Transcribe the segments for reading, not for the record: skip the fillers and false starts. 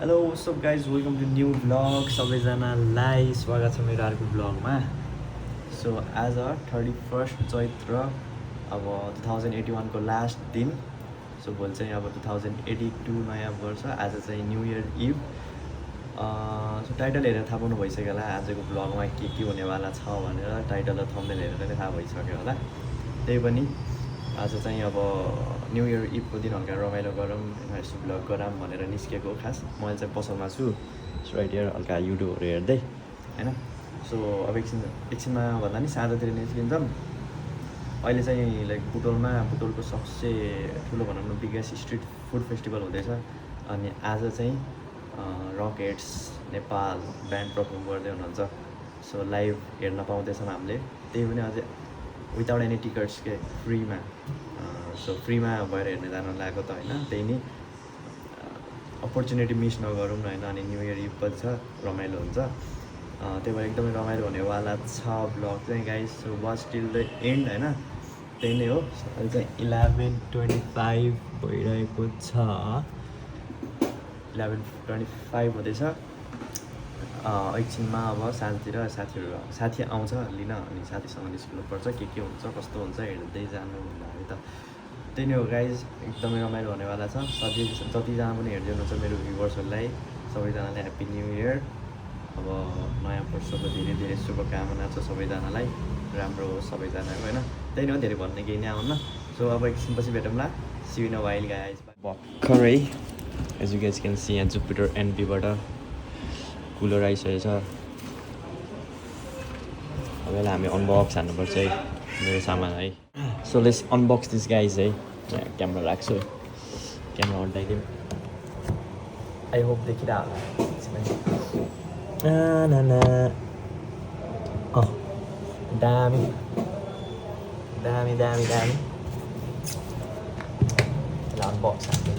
Hello so guys welcome to new vlog सबैजनालाई स्वागत छ मेरो अर्को भ्लगमा। सो आज 31 चैत्र अब 2081 को लास्ट दिन। सो भोलि चाहिँ अब 2082 नयाँ वर्ष। आज चाहिँ न्यू इयर इभ। सो टाइटल हेरेर थाहा पाउनु भइसक्यो होला आजको भ्लगमा के हुनेवाला छ भनेर। टाइटल र थम्बनेल हेरेर नै थाहा भइसक्यो होला। त्यही पनि आज चाहिँ अब न्यू इयर इभको दिन हल्का रमाइलो गरौँ यसो भ्लग गरौँ भनेर निस्केको। खास मैले चाहिँ पसलमा छु। सो राइट हियर हल्का युट्युबहरू हेर्दै होइन। सो अब एकछिनमा भन्दा नि साँझतिर निस्किन्छौँ। अहिले चाहिँ लाइक बुटोलको सबसे ठुलो भनौँ न बिगेस्ट स्ट्रिट फुड फेस्टिभल हुँदैछ। अनि आज चाहिँ रकेट्स नेपाल ब्यान्ड पर्फर्म गर्दै हुनुहुन्छ। सो लाइभ हेर्न पाउँदैछौँ हामीले। त्यही पनि अझै विदाउट एनी टिकट्स के फ्रीमा। सो फ्रीमा भएर हेर्न जानु लागेको त होइन। त्यही नै अपर्च्युनिटी मिस नगरौँ न होइन। अनि न्यू इयर इभ पनि छ, रमाइलो हुन्छ। त्यही भएर एकदमै रमाइलो हुनेवाला छ भ्लग चाहिँ guys. So watch till the and होइन। त्यही नै हो। अहिले चाहिँ 11:25 भइरहेको छ। 11:25 हुँदैछ। एकछिनमा अब साँझतिर साथी आउँछ लिन। अनि साथीसँग निस्किनुपर्छ। के हुन्छ कस्तो हुन्छ हेर्दै जानु है त। त्यही नै हो गाइज। एकदमै रमाइलो हुनेवाला छ। जतिजना पनि हेर्दै हुनुहुन्छ मेरो भ्युवर्सहरूलाई सबैजनालाई ह्याप्पी न्यू इयर। अब नयाँ वर्षको धेरै धेरै शुभकामना छ सबैजनालाई। राम्रो होस् सबैजनाको होइन। त्यही नै हो, धेरै भन्ने केही नै आउन्न। सो अब एकछिनपछि भेटौँला। See in a while guys. भर्खरै as you guys can see यहाँ जुपिटर एनपीबाट कुलर आइसकेको छ। अब यसलाई हामी अनबक्स हान्नुपर्छ है मेरो सामान है। So let's unbox this guys है। क्यामेरा राख्छु है। क्यामेरा हटाइदिउँ। आई होप देखिरहेको दामी दामी दामी दामी। ल अनबक्स हान्छु।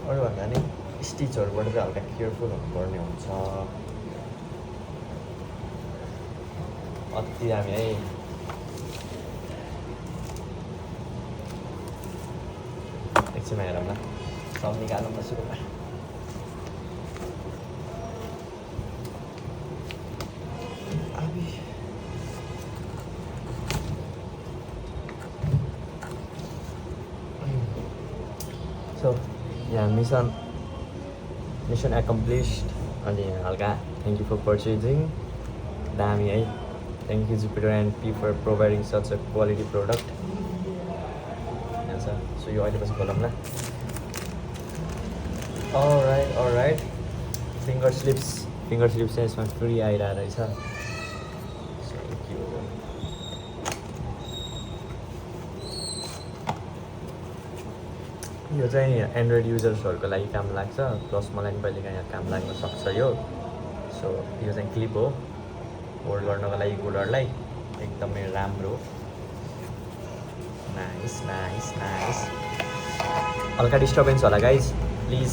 अरूभन्दा नि स्टिचहरूबाट चाहिँ हल्का केयरफुल हुनुपर्ने हुन्छ। अति दामी है। एकछिनमा हेरौँ न। सब निकालौँ न सुरुमा। सो यहाँ मिसन एकम्प्लिस्ड। अनि हल्का थ्याङ्क यू फर पर्चेजिङ। दामी है। Thank you Jupiter NP for providing such a quality product. So यो अहिले पछि खोलौँ न। अलराइट फिङ्गर स्लिप्स चाहिँ यसमा फ्री आइरहेको रहेछ। यो चाहिँ एन्ड्रोइड युजर्सहरूको लागि काम लाग्छ। प्लस मलाई पनि कहिलेकाहीँ यहाँ काम लाग्न सक्छ यो। सो यो चाहिँ क्लिप हो होल्ड गर्नको लागि कुलरलाई। एकदमै राम्रो। Nice nice nice. हल्का डिस्टर्बेन्स होला गाइज, प्लिज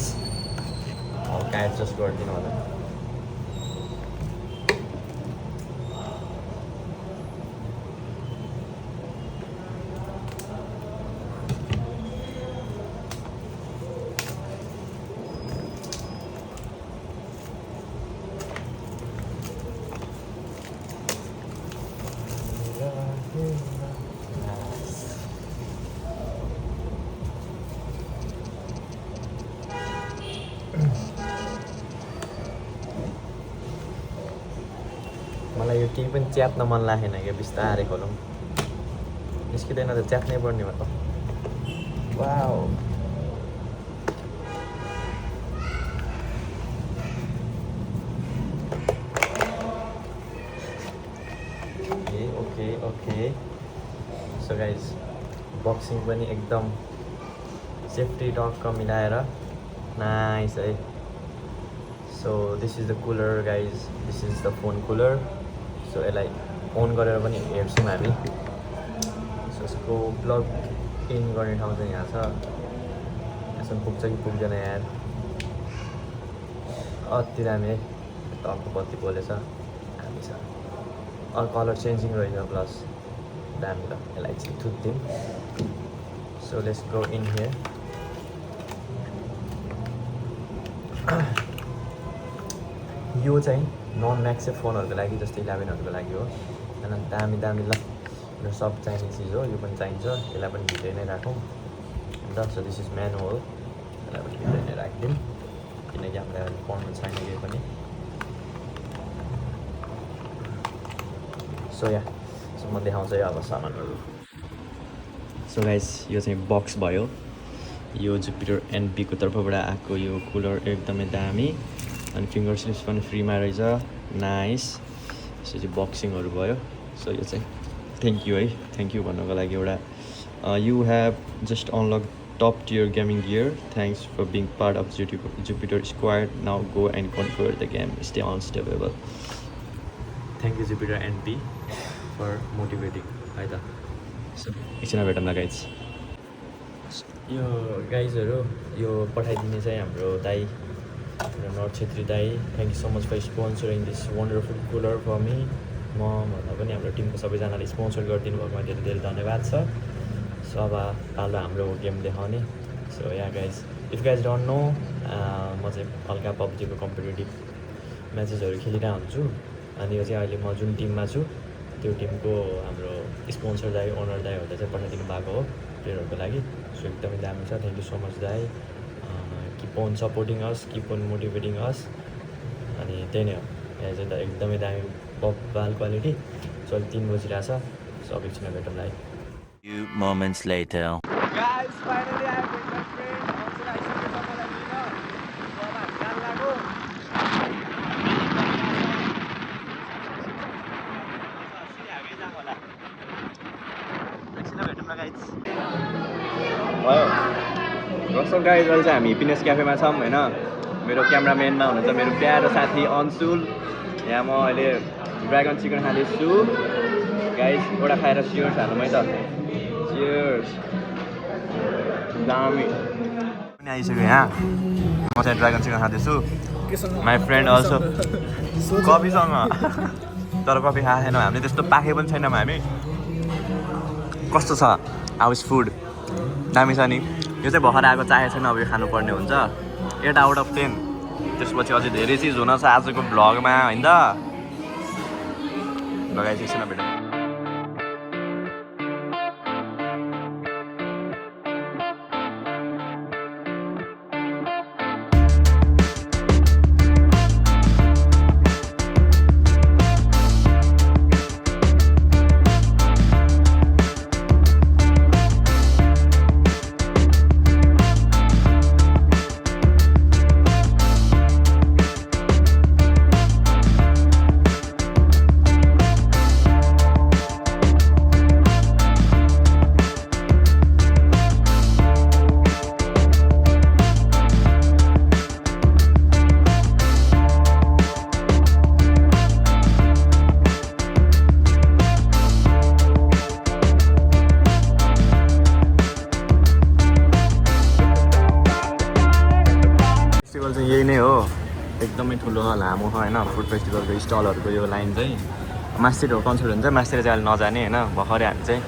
हल्का एडजस्ट गरिदिनु होला। मलाई यो केही पनि च्यात्न मन लागेन क्या। बिस्तारै खोलौँ। निस्किँदैन त च्यात्नै पर्ने भयो। Wow okay. So guys boxing पनि एकदम सेफ्टी टक्क मिलाएर नाइस है। So this is the cooler guys. This is the phone cooler. So यसलाई अन गरेर पनि हेर्छौँ हामी। सो यसको प्लग इन गर्ने ठाउँ चाहिँ यहाँ छ। यसमा पुग्छ कि पुग्दैन यार। अति दामी है। टक्क बत्ती बोलेछ। दामी छ। कलर चेन्जिङ रहेछ प्लस दामी ल यसलाई चाहिँ थुत्दिउँ so let's go in here यो चाहिँ नन म्याक्से फोनहरूको लागि जस्तै 11हरूको लागि हो होइन दामी दामी ल यो सब चाहिने चिज हो यो पनि चाहिन्छ यसलाई पनि भित्रै नै राखौँ अन्त सो दिस इज म्यानुअल यसलाई पनि भित्रै नै राखिदिउँ किनकि हामीलाई अहिले पढ्नु छैन केही पनि सो या सो म देखाउँछु है अब सामानहरू सो गाइस यो चाहिँ बक्स भयो यो जुपिटर एनपीको तर्फबाट आएको यो कुलर एकदमै दामी अनि फिङ्गर स्लिप्स पनि फ्रीमा रहेछ नाइस सो चाहिँ बक्सिङहरू भयो सो यो चाहिँ थ्याङ्क यू है थ्याङ्क यू भन्नको लागि एउटा you have just unlock top tier gaming gear thanks for being part of Jupiter squad now go and conquer the game stay unstable thank you Jupiter NP for motivating है त so एकछिनमा भेटौँला guys यो गाइजहरू यो पठाइदिने चाहिँ हाम्रो दाई North Chhetri दाई thank you so much for sponsoring this wonderful cooler for me म भन्दा पनि हाम्रो टिमको सबैजनाले स्पोन्सर गरिदिनु भएकोमा धेरै धेरै धन्यवाद छ सो अब पालो हाम्रो गेम देखाउने so yeah guys if guys don't know म चाहिँ हल्का पब्जीको कम्पिटेटिभ म्याचेसहरू खेलिरहेको हुन्छु अनि यो चाहिँ अहिले म जुन टिममा छु त्यो टिमको हाम्रो स्पोन्सर दाई ओनर दाईहरूले चाहिँ पठाइदिनु भएको हो प्लेयरहरूको लागि सो एकदमै दामी छ थ्याङ्क यू सो मच दाई keep on supporting us keep on motivating us अनि त्यही नै हो यहाँ चाहिँ एकदमै दामी बाल क्वालिटी सो अहिले 3 बजिरहेछ सो अब एकछिनमा भेटौँला है Few moments later. Guys, finally I have met my friend. Also, I see you somewhere like you know. So, I'm at Lago. रक्सो गाइज अहिले चाहिँ हामी पिनेस क्याफेमा छौँ होइन मेरो क्यामराम्यानमा हुनुहुन्छ मेरो प्यारो साथी अन्सुल यहाँ म अहिले ड्रागन चिकन खाँदैछु गाइज एउटा खाएर सियर्स हालौँ है त चियर्स दामी पनि आइसक्यो यहाँ म चाहिँ ड्रागन चिकन खाँदैछु माई फ्रेन्ड अल्सो कफीसँग तर कफी खाएको छैनौँ हामीले त्यस्तो पाखे पनि छैनौँ हामी कस्तो छ हाउस फुड दामी छ नि यो चाहिँ भर्खर आएको चाहेको छैन अब यो खानुपर्ने हुन्छ 8 आउट अफ 10 त्यसपछि अझै धेरै चिज हुन छ आजको भ्लगमा होइन लगाइसकेन भेटौँ यही नै हो एकदमै ठुलो लामो होइन फुड फेस्टिभलको स्टलहरूको यो लाइन चाहिँ मास्तिर कन्सर्ट हुन्छ मास्तिर चाहिँ अहिले नजाने होइन भर्खरै हामी चाहिँ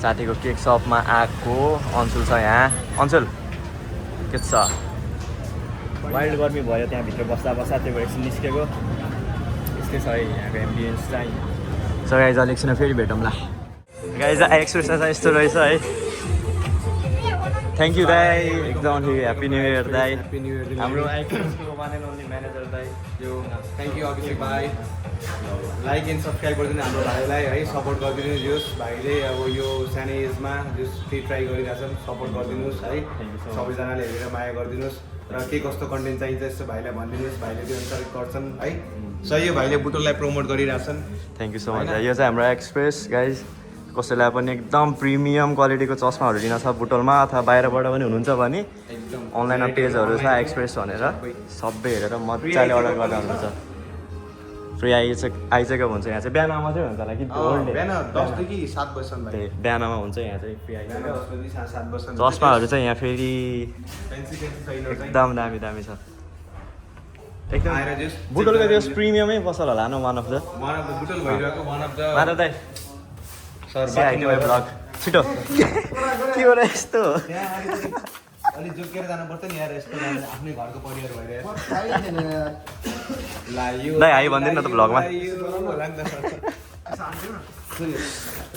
साथीको केक सपमा आएको अन्सुल छ यहाँ अन्सुल के छ वाइल्ड गर्मी भयो त्यहाँभित्र बस्दा बस्दा त्यो एकछिन निस्केको यस्तै छ है यहाँको एम्बियन्स चाहिँ सो गाइज अलिक एकछिन फेरि भेटौँला गाइज एक्सप्रेसन चाहिँ यस्तो रहेछ है थ्याङ्क यू दाई एकदम ह्याप्पी न्यू इयर दाई हाम्रो एक्सप्रेसको वान एन्ड ओन्ली म्यानेजर दाई यो थ्याङ्क यू अभिषेक भाइ लाइक एन्ड सब्सक्राइब गरिदिनु हाम्रो भाइलाई है सपोर्ट गरिदिनु होस् भाइले अब यो सानो एजमा जस केही ट्राई गरिरहेछन् सपोर्ट गरिदिनुहोस् है सबैजनाले हेरेर माया गरिदिनुहोस् र के कस्तो कन्टेन्ट चाहिन्छ यस्तो भाइलाई भनिदिनुहोस् भाइले त्यो अनुसार गर्छन् है सही हो भाइले बुटोललाई प्रमोट गरिरहेछन् थ्याङ्क यू सो मच यो चाहिँ हाम्रो एक्सप्रेस गाइज कसैलाई पनि एकदम प्रिमियम क्वालिटीको चस्माहरू लिन छ बुटोलमा अथवा बाहिरबाट पनि हुनुहुन्छ भने अनलाइनमा पेजहरू छ एक्सप्रेस भनेर सबै हेरेर मजाले अर्डर गर्दा हुन्छ फ्री आइसकेको हुन्छ यहाँ चाहिँ बिहानमा मात्रै हुन्छ होला कि बिहान 10 देखि 7 बजीसम्म भाइ बिहानमा हुन्छ यहाँ चाहिँ फ्री आइसक्यो 10 बजी 7 बजीसम्म चस्माहरू चाहिँ यहाँ फेरि पेन्सिल छैन एकदम दामी दामी छ एकदम आएर just बुटोलको त्यो प्रिमियमै पसल होला न वान अफ द बुटोल भइरहेको वान अफ द माधव दाई सर ब्लग छिटो के हो र यस्तो अलि जोकेर जानुपर्छ नि यार यस्तो आफ्नै घरको परिवार भइरहेको दाइ हाई भन्दैन न त ब्लगमा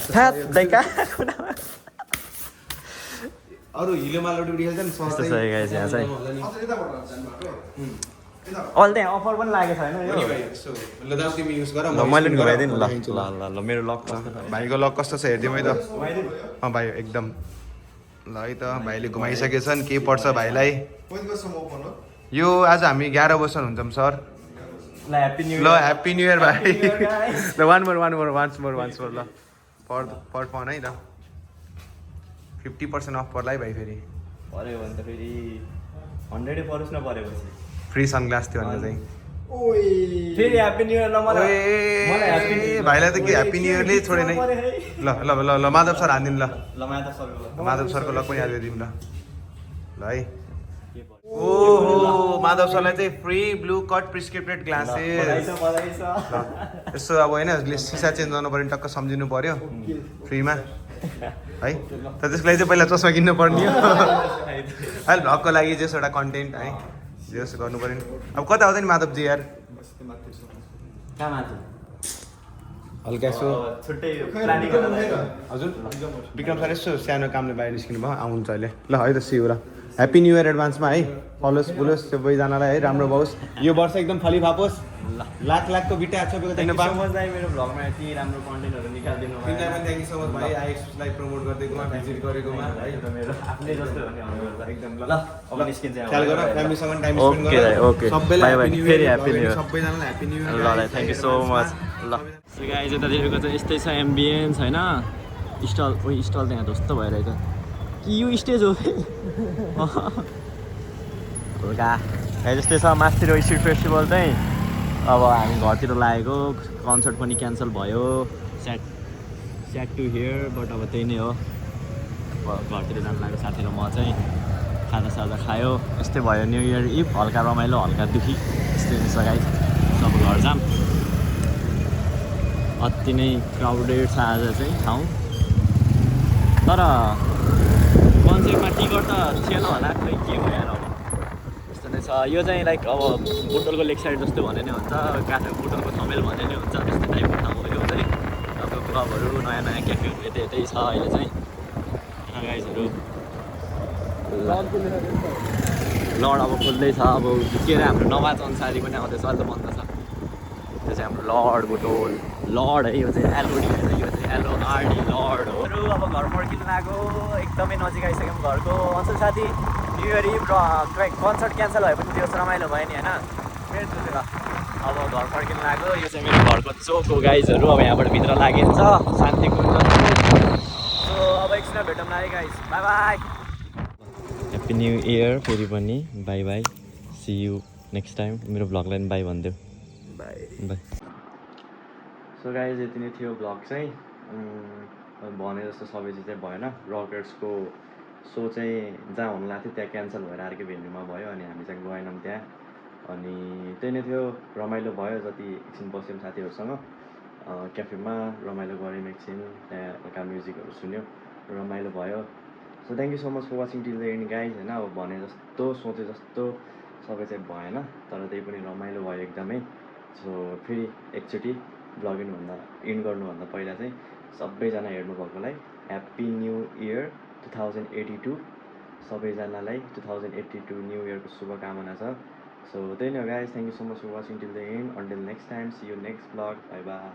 थाहा दाइ कहाँ कुनामा अरू हिलोमा लौटी खेल्छ नि यस्तो छ गाइस यहाँ चाहिँ अहिले त्यहाँ अफर पनि लागेको छैन यो ल दाउ तिमी युज गर ल मैले पनि घुमाइदिएँ नि ल ल ल ल मेरो लक भाइको लक कस्तो छ हेरिदिउँ है त अँ भाइ एकदम ल है त भाइले घुमाइसकेछन् के पर्छ भाइलाई यो आज हामी 11 वर्ष हुन्छौँ सर ल ह्याप्पी न्यू ल ह्याप्पी न्यू इयर भाइ ल वान्स मोर ल पर फोन है त 50% अफ पर्ला है भाइ फेरि पर्यो भने त फेरि 100 परोस् न परेपछि फ्री सनग्लास थियो अन्त चाहिँ फेरि ह्याप्पी न्यू इयर ल मलाई भाइलाई त के ह्याप्पी न्यू इयरले छोडे नै ल ल ल ल माधव सर हानिदिनु ल ल माधव सरको माधव सरको लक पनि हालिदिउँ ल ल है ओहो माधव सरलाई चाहिँ फ्री ब्लू कट प्रिस्क्रिप्टेड ग्लासेस यसो अब होइन सिसा चेन्ज गर्नु पऱ्यो टक्क सम्झिनु पऱ्यो फ्रीमा है त त्यसको लागि चाहिँ पहिला चस्मा किन्नु पर्ने हो अहिले भ्लगको लागि जस एउटा कन्टेन्ट है जस गर्नु पऱ्यो नि अब कता आउँछ नि माधवजी यार हल्का यसो छुट्टै प्लानिङ हजुर विक्रम सर यसो सानो कामले बाहिर निस्किनु भयो आउनुहुन्छ अहिले ल है त सिउ र ह्याप्पी न्यू इयर एडभान्समा है फलोस् फुलोस् सबैजनालाई है राम्रो होस् यो वर्ष एकदम फली फापोस् लाखको बिटा छोपेको थ्याङ्क यू सो मच दाइ मेरो भ्लगमा यति राम्रो कन्टेन्टहरू निकालिदिनु भयो थ्याङ्क यू सो मच भाइ आइएक्सलाई प्रमोट गरिदिएकोमा भिजिट गरेकोमा है मेरो आफ्नै जस्तो हो नि अनुहार एकदम ल अब निस्किन्छ ख्याल गर फ्यामिलीसँग टाइम स्पेन्ड ओके दाइ ओके सबैलाई बाइ बाइ फेरि ह्याप्पी न्यू इयर सबैजनालाई ह्याप्पी न्यू इयर ल दाइ थ्याङ्क यू सो मच ल गाइज यतातिरको चाहिँ यस्तै छ एम्बियन्स होइन स्टल स्टल त्यहाँ जस्तो भइरहेको कि यो स्टेज हो हल्का जस्तै छ माथितिर स्ट्रिट फेस्टिभल चाहिँ अब हामी घरतिर लागेको कन्सर्ट पनि क्यान्सल भयो स्याड टु हियर बट अब त्यही नै हो घरतिर जानु लाग्यो साथी र म चाहिँ खाजासाजा खायो यस्तै भयो न्यु इयर इभ हल्का रमाइलो हल्का दुखी यस्तै नै छ गाइज सब घर जाम अति नै क्राउडेड छ आज चाहिँ ठाउँ तर कन्सर्टमा टिकट त थिएन होला खै के हो यार अब यस्तो नै छ यो चाहिँ लाइक अब बुटोलको लेक साइड जस्तो भने नै हुन्छ बुटोलको थमेल भने नै हुन्छ त्यस्तो टाइपको ठाउँ हो यो चाहिँ अब क्लबहरू नयाँ नयाँ क्याफेहरू यतै यतै छ अहिले चाहिँ गाइजहरू लड अब खोल्दैछ अब के अरे हाम्रो नवाज अनुसारी पनि आउँदैछ अहिले त बन्द छ त्यो चाहिँ हाम्रो लड बुटोल लड है यो चाहिँ एलओडी होइन यो चाहिँ एलओआरडी लड हो अब घर फर्किनु लाग्यो एकदमै नजिक आइसक्यौँ घरको असल साथी न्यु इयर इभ कन्सर्ट क्यान्सल भए पनि त्यो रमाइलो भयो नि होइन मेरो सोचेर अब घर फर्किनु लाग्यो यो चाहिँ मेरो घरको चोक हो गाइजहरू अब यहाँबाट भित्र लागिन्छ शान्ति कुञ्ज सो अब एकछिन भेटौँ है guys bye bye happy new year फेरि पनि bye bye see you next time मेरो भ्लगलाई पनि बाई भनिदेऊ बाई बाई सो गाइज यति नै थियो भ्लग चाहिँ भने जस्तो सबै चिज चाहिँ भएन रकेट्सको सो चाहिँ जहाँ हुनु लाग्थ्यो त्यहाँ क्यान्सल भएर अर्कै भेन्यूमा भयो अनि हामी चाहिँ गएनौँ त्यहाँ अनि त्यही नै थियो रमाइलो भयो जति एकछिन बस्यौँ साथीहरूसँग क्याफेमा रमाइलो गऱ्यौँ एकछिन त्यहाँ हल्का म्युजिकहरू सुन्यो रमाइलो भयो so thank you so much for watching till the end guys होइन अब भने जस्तो सोचे जस्तो सबै चाहिँ भएन तर त्यही पनि रमाइलो भयो एकदमै सो फेरि एकचोटि भ्लग इन गर्नुभन्दा पहिला चाहिँ सबैजना हेर्नुभएकोलाई ह्याप्पी न्यु इयर 2082 सबैजनालाई 2082 न्यु इयरको शुभकामना छ सो त्यही नै हो guys thank you so much for watching till the end until next time see you next vlog bye by